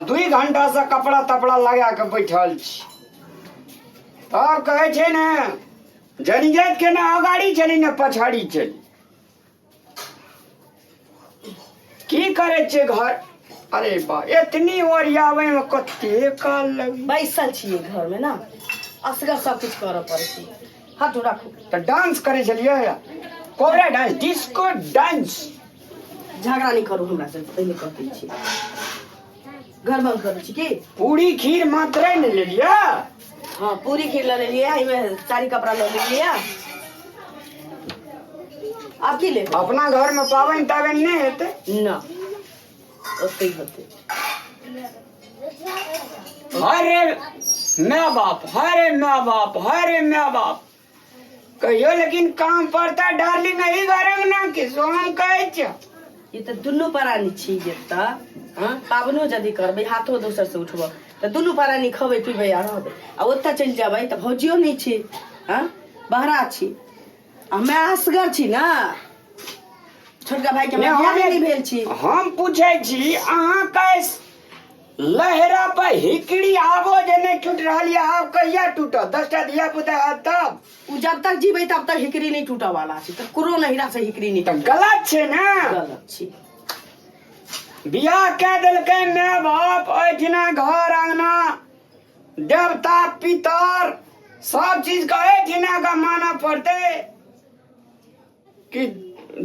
2 घंटा से कपड़ा तपड़ा लगा के बैठल छी। तब कहै छै ने जनिजात के ने अगाड़ी चली ने पछाड़ी चली। की करै छियै घर? अरे बा, एतनी ओरियाबै में कते काल लगी। बैसल छियै घर में ना, असगर सब किछु करऽ पड़ै छै। हाथ राखू। तऽ डांस करै छलियै, कोबरा डांस, डिस्को डांस। झगड़ा नहि करू हमरा से, पहिले कह दै छी। घर बंद करै छी की? पूरी खीर मात्रे ने लेलियै। हाँ, पूरी खीर लऽ लेलियै, एहिमे साड़ी कपड़ा लऽ लेलियै। आब की लेबै? अपना घर में पाबनि ताबनि नहि हेतै? ना, ओतै होतै। हरे my बाप, हरे my बाप, हरे my बाप कहियो, लेकिन काम पड़ता डार्लिंग एहि घरक ना कि सोम कहै छ। ई तऽ दुनू प्राणी छी एतऽ। हँ, पाबनो यदि करबै, हाथो दोसर से उठबो तऽ दुनू प्राणी खबै पीबै आ रहबै। आ ओतऽ चलि जेबै तऽ भौजियो नहि छी, हँ, बहरा छी आ हमे असगर छी ना। छोटका भाई के हमरा बियाहे नहि भेल छी। हम पूछै छी अहाँ कैस लहरा पर हिकड़ी आबो जे नहि टूट रहल यऽ, आब कहिया टूटत? 10टा धिया पुता हैत तब। ओ जब तक जीबै तब तक हिकड़ी नहि टूटऽ वाला छै, ककरो नहिरा से हिकड़ी नहि तऽ टूटत। गलत छै ने? गलत छै। बियाह कए देलकै माय बाप, एहिठिना घर अंगना देवता पितर सब चीज के एहिठिना के मानऽ पड़तै कि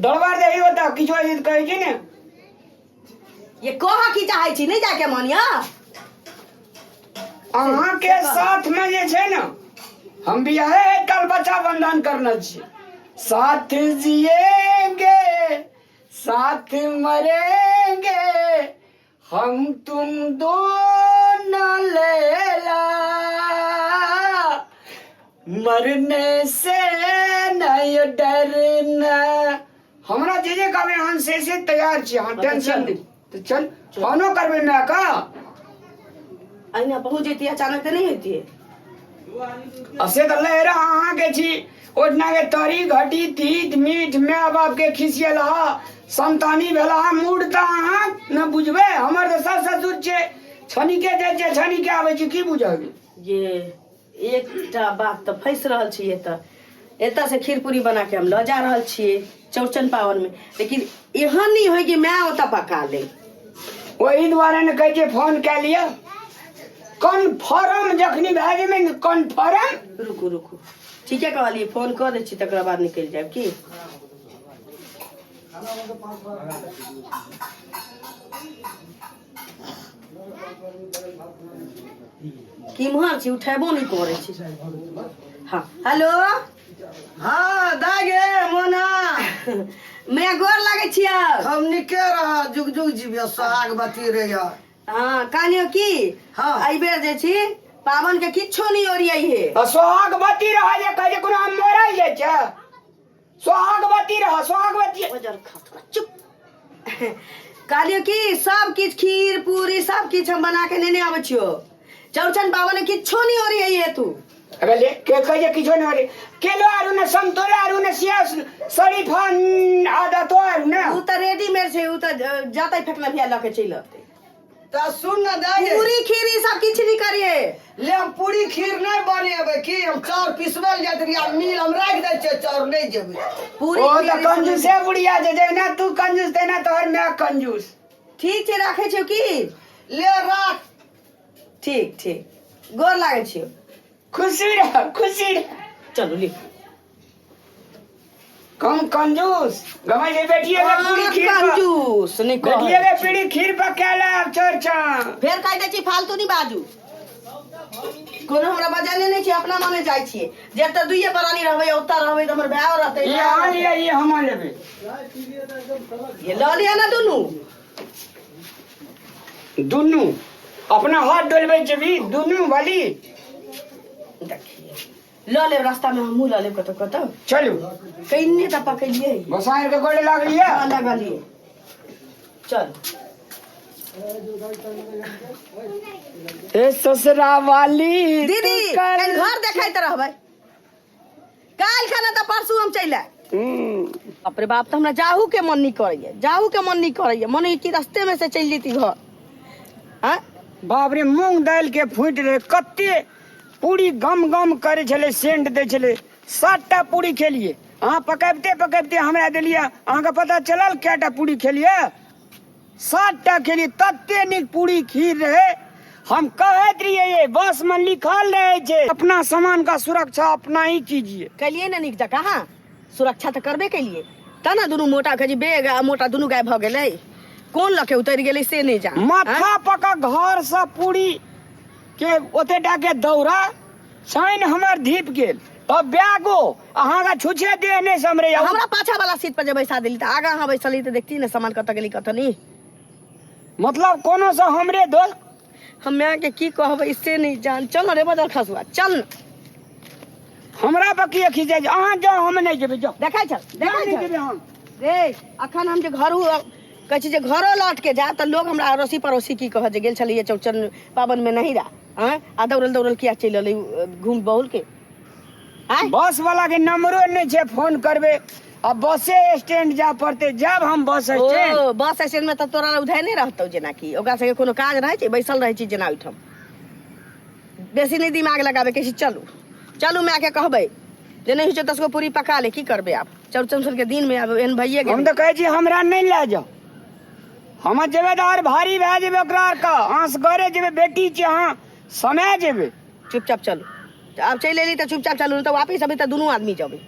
दरबार दही होता किछु होइ छै तऽ कहै छी ने। ये कह की चाहै छी? नहि जाके मन यऽ? अहाँके साथ में जे छै ने हम बियाहे कल बच्चा बंधन करने छी। साथ जिएंगे साथ मरेंगे हम तुम दोनों लैला, मरने से नहीं डरना। हमरा जे जे कहबै हम से तैयार छी। अहाँ तऽ टेंशन चल। नहि। तऽ चल, फोनो करबै माय का। अहिना पहुँच जैतियै अचानक तऽ नहि होइतियै। आ से तऽ लहरा अहाँके छी, ओहिठिना के तरी घटी तीत मीठ माय बाप के खिसियल हा संतानी भेला हा मूड तऽ अहाँ ने बुझबै। हमर तऽ सास ससुर छै, छनिके जाइ छै छनिके आबै छै, की बुझबै? ये एकटा बात तऽ फँसि रहल छी। एतऽ एतऽ से खीर पूरी बना के हम लऽ जा रहल छियै चौड़चन पाबनिमे, लेकिन एहन नहि होय कि माय ओतऽ पका ले। ओहि दुआरे ने कहै छै फोन कए लिअ, कन्फर्म जखनी भए जेबै ने कन्फर्म। रुकू रुकू, ठीके कहलियै, फोन कऽ दै छी तकरा बाद निकलि जायब की? किम्हर छी? उठेबो नहि करै छी। हाँ, हेलो। हाँ दाय गे मोना। मैं गोर लागै छियै। हम निके रह, जुग जुग जीविय, सोहागवती रहिय। हाँ, कहलियौ की, हाँ। एहि बेर जे छी पाबन के किछो नहि ओरियाई हे। आ सोहागवती रह जे कहै छै कोनो हम मरल जाइ छै। सोहागवती रह, सोहागवती। ओजर खात, चुप। कहलियौ कि सब किछु खीर पूरी सब किछु हम बना के नेने आबै छियौ। चौड़चन पाबन में किछो नहीं ओरियाई हे तू। अरे ले के कहै छै किछो नहि ओरियाई? केलो आरू ने, समतोला आरू ने, सिया शरीफा आदतो आरू ने। उ तऽ रेडीमेड छै, उ तऽ जतै फेकना भैया लऽ के चलि अतै। तऽ सुन ने दाय गे। पूरी खीर ई सब किछु नहीं करिए। ले, हम पूरी खीर नहीं बनेबै की? हम चाउर पिसबै लए जाइत रहियै, आब मिल हम राखि दै छियै चाउर, नहीं जेबै। पूरी ओ खीर तऽ ई सब कंजूसे बुढ़िया छै, जहिना तू कंजूस तहिना तोहर माय कंजूस। ठीक छै, राखै छियौ की? ले राख। ठीक ठीक, गोर लागै छियौ। खुशी रह, खुशी रह। चलू लिख। कम कंजूस गमै छै बेटिए के पूरी खीर पर। कंजूस नहीं कह। बेटिए के पूरी खीर पर कैला आब चौरचन। फेर कहि दै छी फालतू नहीं बाजू। कोनो हमरा बजले नहि छै, अपना मने जाइ छियै। जतऽ दुइये प्राणी रहबै ओतऽ रहबै तऽ हमर भाय रहतै। ई अहाँ लिअ, ई हम लेबै। ये लऽ लिअ ने दुनू। दुनू अपना हाथ डोलबै जेबी दुनू वाली। देखिए लऽ लेब रास्ता में, हमहूँ लऽ लेब कतौ कतौ। चलू। कन्ने तऽ पकड़िए। गोसाई के गोड़ लागलियै? हाँ, लगलियै, चल। ए ससुरा वाली दीदी, तू कर- काल्हि घर देखैत रहबै। काल्हि खाना तऽ परसू हम चलि आयब। बाप रे बाप, तऽ हमरा जाहू के मन नहीं करैया, जाहू के मन नहीं करैया। मन होइए कि रास्ते में से चलि जैती घर। हाँ, बाप रे, मूंग दालि के फूटि रहे, कते पूरी गम गम करै छलै, सेंट दै छलै। 7टा पूरी खेलिए। अहाँ पकबिते पकबिते हमरा देलिए। अहाँके पता चलल कएटा पूरी खेलिए? 7टा खेलिए। तते नीक पूरी खीर रहे। हम कहैत रहिए, ये बस में लिखल रहे छै, अपना सामान का सुरक्षा अपना ही कीजिए। कलिए ने नीक जकाँ। हाँ, सुरक्षा तऽ करबे केलिए तब ने दुनू मोटा कहै छै बेग आ मोटा दुनू गाय भऽ गेलै। कोन लऽ के उतरि गेलै से नहि जान। माथा पका घर से पूरी के ओते टा के दौरा साइन हमर धीप गेल, तब बैगो अहाँके छुछे देह नहि समरे। हमरा पाछा वाला सीट पर जे बैसा देली तऽ आगाँ अहाँ बैसली तऽ देखती ने सामान कतऽ गेली कतऽ नहि। मतलब कोनो से हमरे दोस्त। हम माय के की कहबै से नहि जान। चल ने रे बदल खसुआ, चल ने। हमरा पर किए खींचै छै? अहाँ जाउ, हम नहि जेबै, जाउ। देखै छल, देखै नहि छल जेबै हम। रे, अखन हम जे घरू कहै छी जे घरो लौट के जायब तऽ लोग हमरा अड़ोसी पड़ोसी की कहत जे गेल छलियै चौड़चन पाबनि मे नहीं रहा आँय, आ दौड़ल दौड़ल किया चलि एलै घूम बौल के आँय? बस वाला के नंबरो नहि छै, फोन करबै आ बसे स्टैंड जाय पड़तै। जायब हम बस स्टैंड। ओ बस स्टैंड में तऽ तोरा उधर नहि रहतौ, जेनाकि ओकरा सबके कोनो काज रहै छै, बैसल रहै छै जेना ओहिठाम। बेसी नहि दिमाग लगाबै के छै। चलू चलू, माय के कहबै जे नहि होइ छै 10 गो पूरी पका ले। की करबै आब चौड़चन के दिन में आब एहन भइए हम गेलै। तऽ कहै छी हमरा नहि लए जाउ। हम जेबै तऽ आओर भारी भए जेबै ओकरा आरके। अहाँ घरे जेबै, बेटी छी अहाँ, समय जेबै। चुपचाप चलू। आब चलि एली तऽ चुपचाप चलू, नहि तऽ वापिस अबै तऽ दुनू आदमी जेबै।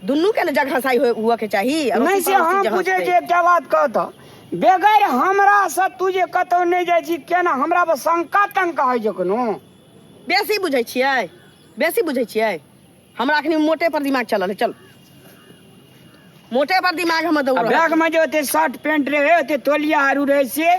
दुनू के ने जगह हँसाइ हुअ के चाही। नहि से हम पूछै छी एकटा बात कह तऽ, बगैर हमरा से तू जे कतौ नहि जाइ छी केना? हमरा पर शंका तंका होइ छै कोनो? बेसी बुझै छियै, बेसी बुझै छियै। हमरा अखनी मोटे पर दिमाग चलल है। चल, मोटे पर दिमाग हमर दौड़ आ रहल बैग में जे ओते शर्ट पेंट रहे, ओते तोलिया आरू रहे से?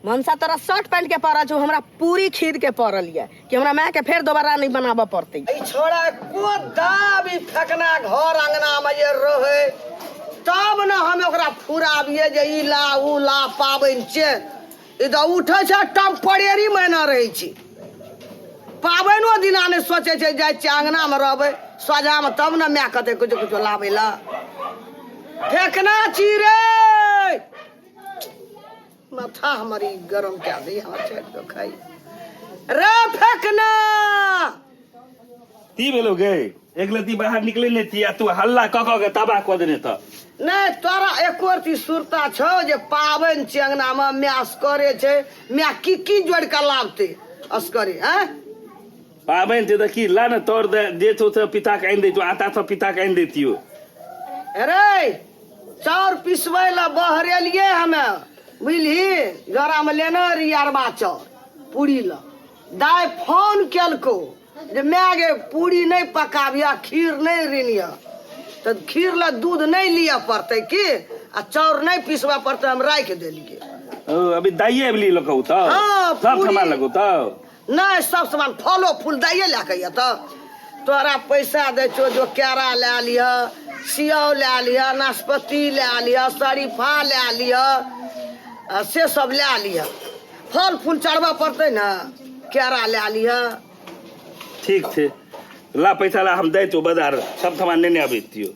मनसा, तोरा शर्ट पैंट के पड़ल छौ, हमरा पूरी खीर के पड़ल ये कि हमरा माय के फेर दोबारा नहीं बनाबऽ पड़तै। ई छोड़ा को दाब ई फेकना घर अंगना में जे रहे तब ने हम ओकरा फुराबिए जे ई ला ऊ ला, पाबनि छै। ई तऽ उठै छै टेम्परेरी महीना रहै छै, पाबनिओ दिना नहि सोचै छै। जाइ छियै अंगनामे रहबै सोझामे तब ने माय कहतै किछो किछो लाबै लए। फेकना छी रे, माथा हमर ई गरम कए दै हमर। छाटि कऽ खाइ रे फेकना। की भेलो गे? एक लती बाहर निकले नहीं थी आ तू हल्ला क क के तबाह कऽ देने तऽ। नहि तोरा एको रत्ती सुरता छौ जे पाबनि छै, अंगनामे माय असगरे छै, माय की की जोड़ि कऽ लाबतै असगरे? आँय, पाबनि छै तऽ की? ला ने तोर दे जे छौ से पिता के आनि दैतियो, आटा सब पिता के आनि दैतियो। रे, चाउर पिसबै लए बहरेलियै हमे, बुझलिही? जरामे लेने रहियै अरबा चाउर पूरी लए। दाइ फोन केलकौ जे माय गे, पूरी नहि पकाबिह, खीर नहि रिनिह, तऽ खीर लए दूध नहि लिअ पड़तै की आ चाउर नहि पिसबऽ पड़तै? हम राखि देलियै। ओ अभी दाइये अबली लकौ तऽ? हाँ, सब पूरी। ठमा लगौ तऽ। नहि, सब सामान फलो फूल दाइये लए कऽ तऽ तोरा पैसा दै छौ जो केरा लए लिह, सेव लए लिह, नाशपाती लए लिह, शरीफा लए लिह आ से सब लए लिह। फल फूल चढ़बऽ पड़तै ने, केरा लए लिह। ठीक छै, ला पैसा ला, हम दैतो बाजार सब ठमा नेने अबितियो।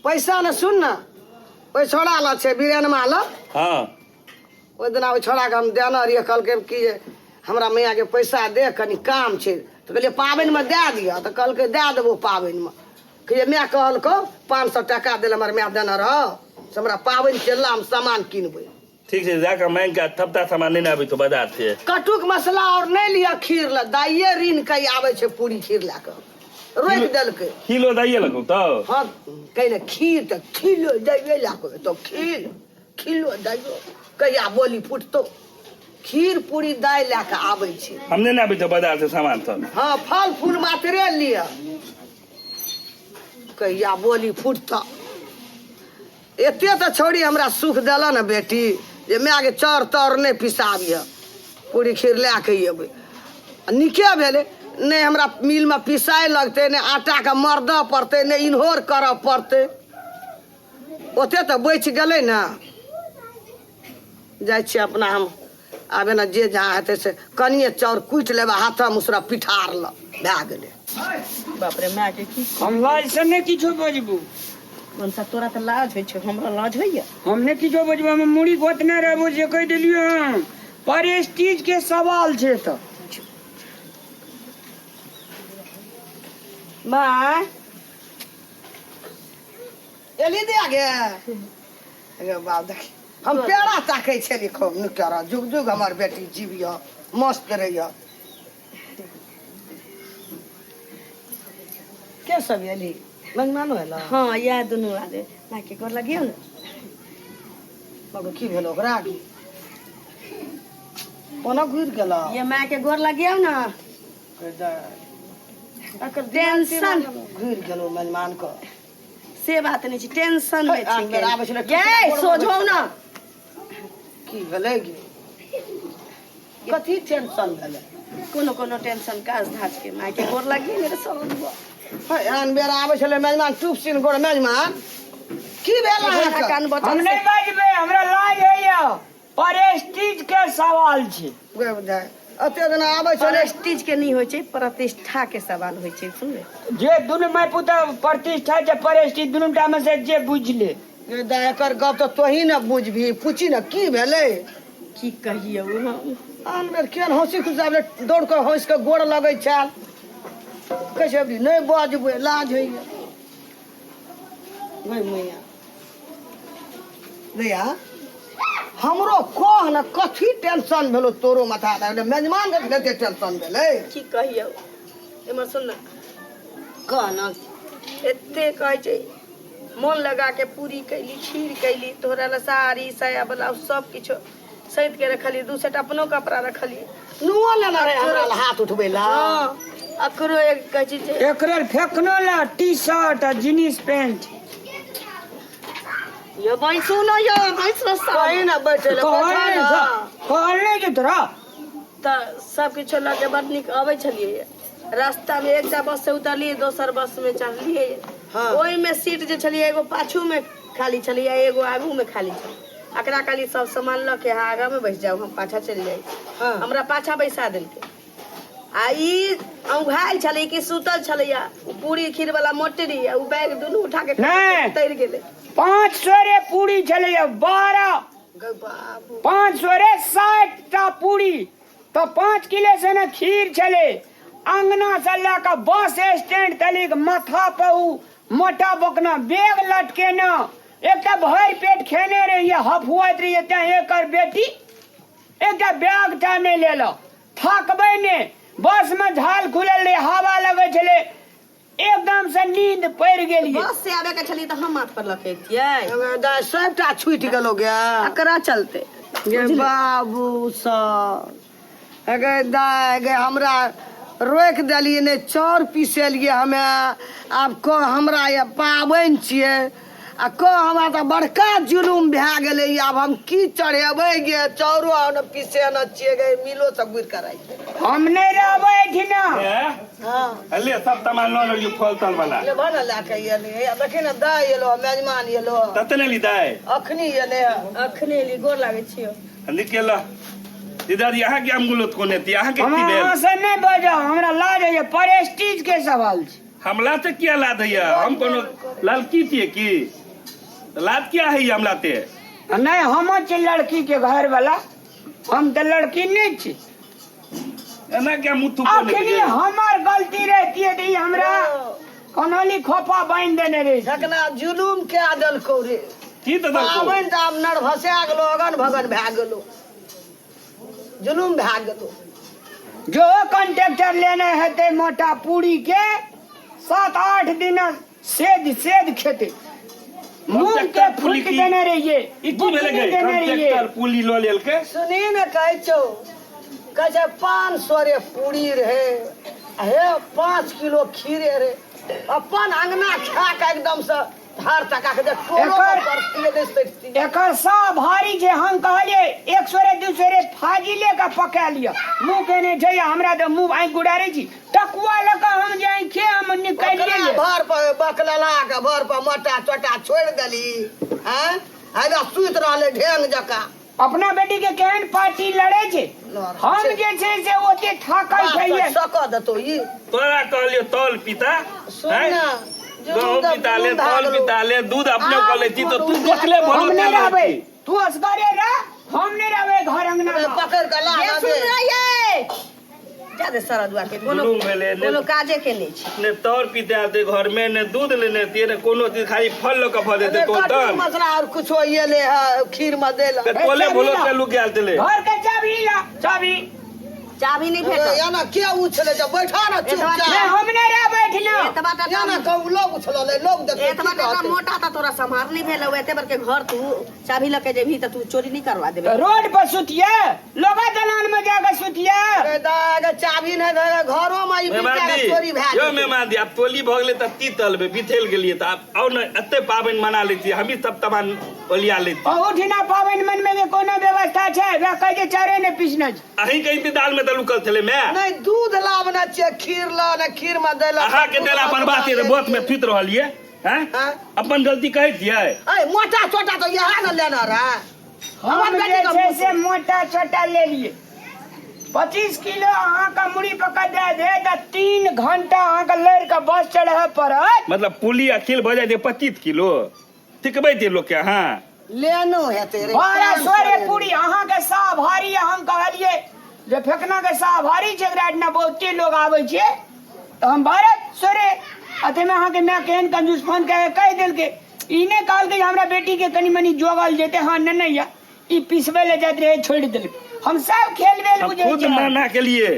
पैसा ने सुन ने, ओहि छोड़ा लग छै बीरेनमा लग। हाँ। ओहि दिना ओहि छोड़ाके हम देने रहियै, कहलकै कि जे हमरा मैयाके पैसा दे, कनि काम छै। तऽ कहलियै पाबनिमे दए दिअ, तऽ कहलकै दए देबौ पाबनिमे। कहलियै माय कहलकौ 500 टाका देल हमर माय देने रहौ से हमरा पाबनि चलला, हम सामान किनबै। ठीक छै, जाकऽ मांगि कऽ सबटा सामान नेने अबै छौ बाजार से। कटुक मसला और नहि लिअ खीर लए, दाइये ऋण कऽ आबै छै पूरी खीर लए कऽ, रोकि देलकै। किलो दाइये लगौ तऽ? हाँ, कहिले खीर तऽ खिलो दैये लए कऽ तो खीर खिलो दैयो, कहिया बोली फुटतो। खीर पूरी दाइ लए कऽ आबै छै। हम नेने आबै छौ बाजार से सामान सब। हाँ, फल फूल मात्रे लिअ, कहिया बोली फुटतो। एते तऽ छौड़ी हमरा सुख देलऽ ने बेटी जे मायके चाउर ताउर नहि पिसाबिह, पूरी खीर लए कऽ अयबै। आ नीके भेलै, नहि हमरा मिलमे पिसाय लगतै, नहि आटाके मरदऽ पड़तै, नहि इन्होर करऽ पड़तै। ओते तऽ बचि गेलै ने। जाइ छियै अपना हम आब, एना जे जहाँ हेतै से कनिए चाउर कुटि लेबै हाथमे उसरा पिठार लऽ, भए गेलै। बाप रे, माय के की हम लाज से नहि किछो बजबू। मनसा, तोरा तऽ लाज होइ छै, हमरा लाज होइया? हम नहि किछो बजबू। हम मुड़ी गोतने रहबो से कहि देलियै। हम प्रेस्टीज के सवाल छै तऽ। माँ एली दिया गे। गे बाप देखी, हम पेड़ा ताकै छली खूब नीक रह। जुग जुग हमर बेटी जीविय, मस्त रहिय। के सब एली? मेहमानो एलो? हाँ, इएह दुनू आदमी। माय के गोर लगियौ ने। बाबू, की भेल ओकरा? कोना घुरि गेल? ये माय के गोर लगियौ ने। एकर टेंशन। घुरि गेलो मेहमान के। से बात नहि छै, टेंशन मे आन बेर आबै छलै, छै। ये सोझो ने। की भेलै गे? कथी टेंशन भेलै? कोनो कोनो टेंशन काज धाज के। माय के गोर लगिए ने सब। है, आन बेर आबै छलै मेजमान टूप सिन गोर। मेजमान, की भेल अहाँके? कान हम बचल। नहि बाजबै, हमरा लाज होइया। प्रेस्टीज के सवाल छै। गे बुझाइ, एते दिना आबै छलै। प्रेस्टीज के नहि होइ छै, प्रतिष्ठा के सवाल होइ छै, सुनले? जे दुनू माय पुता प्रतिष्ठा छै, प्रेस्टीज, दुनू टा मे से जे बुझि ले। गे दाइ, एकर गप तऽ तोही ने बुझबही। पूछी ने, की भेलै? की कहियौ हम? आन बेर केहन हँसी खुशी आबले, दौड़ कऽ हँसि कऽ गोड़ लगै छल। कहै छै अबरी नहि बजबै, लाज होइए। गै मैया, भैया, हमरो कह ने, कथी टेंशन भेलो तोरो माथा मे? मेजमान के एते टेंशन भेलै? की कहियौ, एमहर सुन ने। कह ने। एते कहै छै, मोन लगा के पूरी कैली, खीर कैली, तोहरा ला साड़ी, साया, ब्लाउज सब किछो सैत के रखलियै, दू सेट अपनो कपड़ा रखलियै। नुओ लेना रहे हमरा ला हाथ उठबै ला। हँ, अकरो एक कहै छै जे एकरे फेकनो ला टी शर्ट आ जीन्स पैंट। यो बैसू न, यो बैसू सब। कहीं ना बैठे ले। कहल बैठा नहि ना। कहल नहि जे तोरा। तऽ सब किछो लऽ के बड नीक अबै छलियै। रास्ता मे एकटा बस से उतरलियै, दोसर बस मे चढ़लियै। ओहिमे सीट जे छलियै, एगो पाछू मे खाली छलियै, एगो आगू मे खाली छलै। एकरा कहलियै, सब सामान लऽ के अहाँ आगाँ मे बैस जाउ, हम पाछा चलि जाइ। हमरा पाछा बैसा देलकै आ ई औंघायल छलै कि सुतल छलैया, ओ पूरी खीर वाला मोटरी आ ओ बैग दुनू उठा के नहि। तैर गेलै। 500 रे पूरी छलैया 12। गै बाबू। 500 रे 60 टा पूरी तऽ 5 किलो से ने खीर छलै। अंगना से लए कऽ बस स्टैंड तलिक माथा पर उ मोटा बोकना बैग लटकेना। एकटा भरि पेट खेने रहियै, हफुआइत रहियै, तें एकर बेटी एकटा बैग टा नहि लेलक। थकबै ने, बस मे झाल खुलल रहै, हवा लगै छलै, एकदम से नींद पड़ि गेलियै। बस से आबे के छलियै तऽ हम माथ पर लऽ के अबितियै? दाइ, सबटा छूटि गेलो गे। एकरा चलते। गे बाबू सब, गे दाइ गे, हमरा रोकि देलियै, नहि चाउर पिसेलियै हमे। आब कह हमरा, ये पाबनि छियै आ कह, हमरा तऽ बड़का जुलुम भए गेलै। आब हम की चढ़ेबै गे? चाउरो आब ने पिसेने छियै गे, मिलो से गुड़ि कऽ राखि देबै। हम नहि रहबै एहिठिना। हँ। ले, सब सामान लऽ लेलियौ, फल तल वाला। ले भऽ ने, लए कऽ एलियै। देखी ने, दाइ एलो, मेजमान एलो। तते ने ली दाइ? अखनी एलै। अखने एली, गोर लागै छियौ। निकेला दीदाजी, अहाँके हम गुलत कोने थी, अहाँके हम की भेल? अहाँ से नहि बजाउ, हमरा लाज होइए। प्रेस्टीज के सवाल छै। हमला से किया लाद हैया? हम कोनो लड़की छियै की? लाद किया हैया हमला ते? नहि, हम छी लड़की के घर वाला, हम तऽ लड़की नहि छी। एना क्या मुँह थुको अखनी हमर गलती रहती तऽ ई हमरा कनौली खोपा बान्हि देने रही। जखना जुलुम कए देलकौ रे। की तऽ देलकौ? पाबनि तऽ आब नर्भसा गेलो, अगन भगन भए गेलो, जुलुम भए गेलो। जो कंट्रेक्टर लेने हेतै मोटा पूरी के, 7-8 दिन सेद सेद खेते, मूंग के कंट्रेक्टर फूट पुली देने रहिए। ई की भेलै गे? बुकनी देने रहिए। कंट्रेक्टर पुली लऽ लेलकै। सुनी ने, कहै छौ, कहै छै 500 रे पूरी रहे, हे 5 किलो खीरे रे। अपन अंगना खा के एकदम से धार तका के देख टोलो पर नहि सटती। एकर सब भारी छै। हम कहलिए 100 रे 200 रे फाजिले के पका लिअ। मुँह केने छै हमरा तऽ मुँह आँखि गुड़ारे छी, टकुआ लऽ कऽ हम जे आँखे हम निकालिए ओकरा लेब। भर पर बकलला के भर पर मोटा चोटा छोड़ि देली। आँय, हैया सुति रहलै ढेंग जकाँ। अपना बेटी के केहन पार्टी लड़े छै। हम जे छै से ओते थाकल छैये। सक देतौ ई। तोरा कहलियो तौल पिता। सुन हैं? ने, गहूँ पिता ले, तौल पिता ले, दूध अपने आब कऽ लै छी तऽ तू करू। देखले हम भलो नहि रहबै, तू असगरे रह। हम नहि रहबै घर अंगना अरे में। पकड़ के ला ये ना सुन दे। रहिए जा दे सरदुआ के कोनो जुलुम भेलै, ने- कोनो काजे के नहि छै ने तौर पीते आते घर में ने दूध लेने तिये ने कोनो चीज खाली फल लऽ के भऽ देते अरे तो कटहर तन मसला और कुछो ये ले है खीर में दे ला ते तोले चाबी भोलो ला। ते लुक गेल तेले घर के चाबी ला चाबी चाभी नहि अरे भेटल या ना के उछले जा बैठा ना एतबा नहीं चुपचाप हम नहीं रह बैठना एतबा टा या ना कहू लोग उछलले लोग देखे एतबा टा मोटा ता तोरा सम्हार नहि भेल एते बड़के घर तू चाभी लऽ के जेबही तऽ तू चोरी नहि करवा देबे रोड पर सुतिए लोगा दलान में जाकर सुतिए अरे दाग चाभी नहीं दे घरो में ई मेहमान बिचारा दी चोरी भए यो जेतै। मेहमान दी आब टोली भऽ गेलै तऽ तीतल बे बिथेल गेलियै तऽ आब आउ ने एते पाबनि मना लै छी हमही सब तमान ओलिया लै छी अहूठिना पाबनि मनमे के कोनो व्यवस्था छै वएह कहै छै चारे ने पीसने छै अहीं के इंतजार में तऽ लुकल छलै माय नहीं दूध लाबने छियै खीर ला ने खीर में दै ला अहाँ के देला पर बात ये बोत में सुति रहल ये हैं हाँ? अपन गलती कहै छियै अरे मोटा छोटा तो यहाँ न लेना रहा हम हमर जे बेटी का छै मुँह से मोटा छोटा ले लिए 25 किलो अहाँके मुड़ी पकड़ दे दे तऽ 3 घंटा अहाँके लड़ि कऽ बस चढ़े पड़त मतलब पुली अखिल भऽ जाइ छै 25 किलो टिकबै छै लोक के अहाँ लेनो हेतै रे बारह काम सोरे करे। पूरी अहाँके साह भारी हम कहलियै जे फेकना के साह भारी छै एकरा एहिठिना बहुते लोग आबै छै तऽ हम 12 सोरे आ ताहिमे अहाँके माय केहन कंजूस फोन कए कऽ कहि देलकै ई नहि कहलकै जे हमरा बेटीके कनि मनि जोगल जेतै हँ नहि नहि यऽ ई पिसबै लए जाइत रहै छोड़ि देलकै हम सब खेल बेल हम बुझै खुद छियै मना के लिए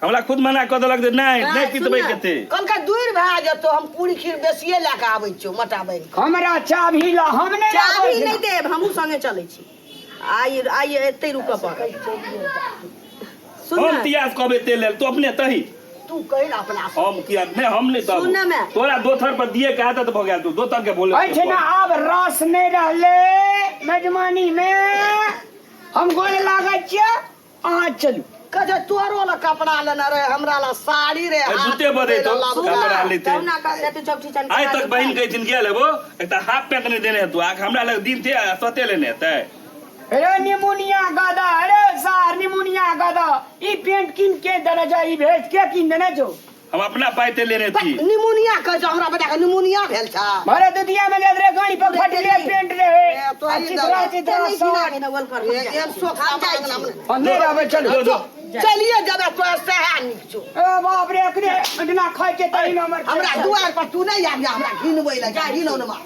हमरा खुद मना कऽ देलक जे नहि नहि पितबै कते कहलकै दूर भए जेतौ हम पूरी खीर बेसिए लए कऽ आबै छियौ मोटा बनि हमरा चाभी ला हम नहि चाभी लाबै नहि देब हमहूँ संगे चलै छी आइ आइ एतै रुकऽ पड़त सुन हम ने तियास कहबै तेल लेल तू अपने तही तू कहि ने अपना से। हम किया नहि हम नहि सुन ने माय। तब तोरा दोथर पर दिए के आदत भऽ गेल तू दोथर के बोले एहिठिना आब रस नहि रहलै मेजबानी मे हम गोल लागै छियै अहाँ चलू कहै छै तोरो लए कपड़ा लेने रहे हमरा लए साड़ी रे ए, हाथ जूते बदैतो, लए सुन कपड़ा ने, लेते। कहुना कऽ एते चौठी चन आइ तक बहिन कहै छिन गेल हेबो एकटा हाफ पैंट नहि देने हेतौ आ हमरा लग दिन थे आ सते लेने हेतै अरे निमुनिया गदा अरे सार निमुनिया गदा ई पेंट किन के देने छै ई भेज के किन देने छौ हम अपना पाइ ते लेने थी निमोनिया कहै छै हमरा बेटा के निमोनिया भेल छै भरे दुधिया में जात रे गाड़ी पर फटले पेंट रहे ए, तो आ ई चित्रा दवा। चित्रा शर्ट एहन शोख हम जाइ छी। हम नहि रहबै चलू जो, जो। चलिए जेबै तोरा सएह नीक छौ ए बाप रे अखने इतना खाइ के तही में हमर हमरा दुआर पर तू नहि आबि हमरा घिनबै लए जा घिनौनमा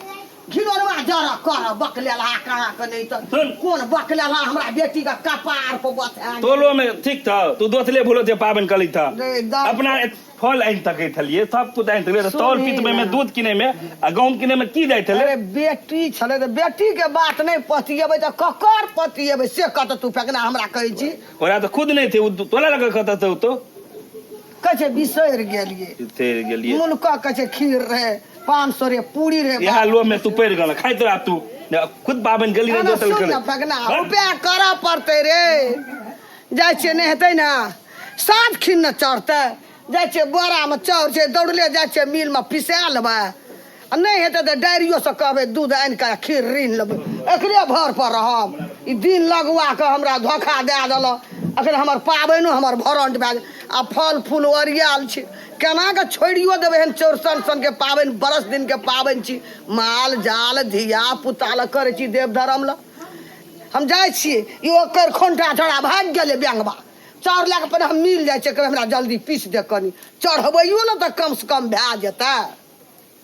घिनौनमा जरा कर बकलेला कहाँ के नहि तऽ सुन। कोन बकलेला हमरा बेटी के कपार पर बथा तोलो में ठीक था तू दोसले भूलो थे पाबन कली था नहीं, एकदम। अपना एक फल आनि सकै छलियै सब कुछ आनि सकै तौल पितबै में दूध किनै में आ गहूम किनै में की जाइ छलै अरे बेटी छलै तऽ बेटी के बात नहि पतिएबै तऽ ककर पतिएबै से कतऽ तू फेकना हमरा कहै छी ओकरा तऽ खुद नहि थे ओ तोला लग कतऽ थे ओ तो कहै छै बिसरि गेलियै थे गेलियै मुलका कहै छै खीर रहे 500 रे पूरी रे इएह लोभ में तू पड़ि गेल खाइत रह तू खुद पाबनि गेली ना, नहि ना, दोसल सुन गेलै ना फगना उपाय करऽ पड़तै रे जाइ छियै नहि हेतै ने सात खिन ने चढ़तै जाइ छियै बोरामे चाउर छै दौड़ले जाइ छियै मिलमे पिसा लेबै आ नहि हेतै तऽ डायरियोसँ कहबै दूध आनि कऽ खीर ऋण लेबै एकरे भर पर रहब ई दिन लगुआ कऽ हमरा धोखा दए देलक अखन हमर पाबनिओ हमर भरंट भए गेल आ फल फूल ओरियाल छै केना कऽ छोड़ियो देबै हन चौरसन सनके पाबनि बरस दिनके पाबनि छी माल जाल धिया पुता लए करै छी देव धर्म लए हम जाइ छियै ई ओकर खोंटा चढ़ा भागि गेलै बेंगबा चाउर लए कऽ पहिने हम मिल जाइ छै हमरा जल्दी पीस दे कनि चढ़बैयो ने तऽ कमसँ कम भए जेतै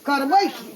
करबै की।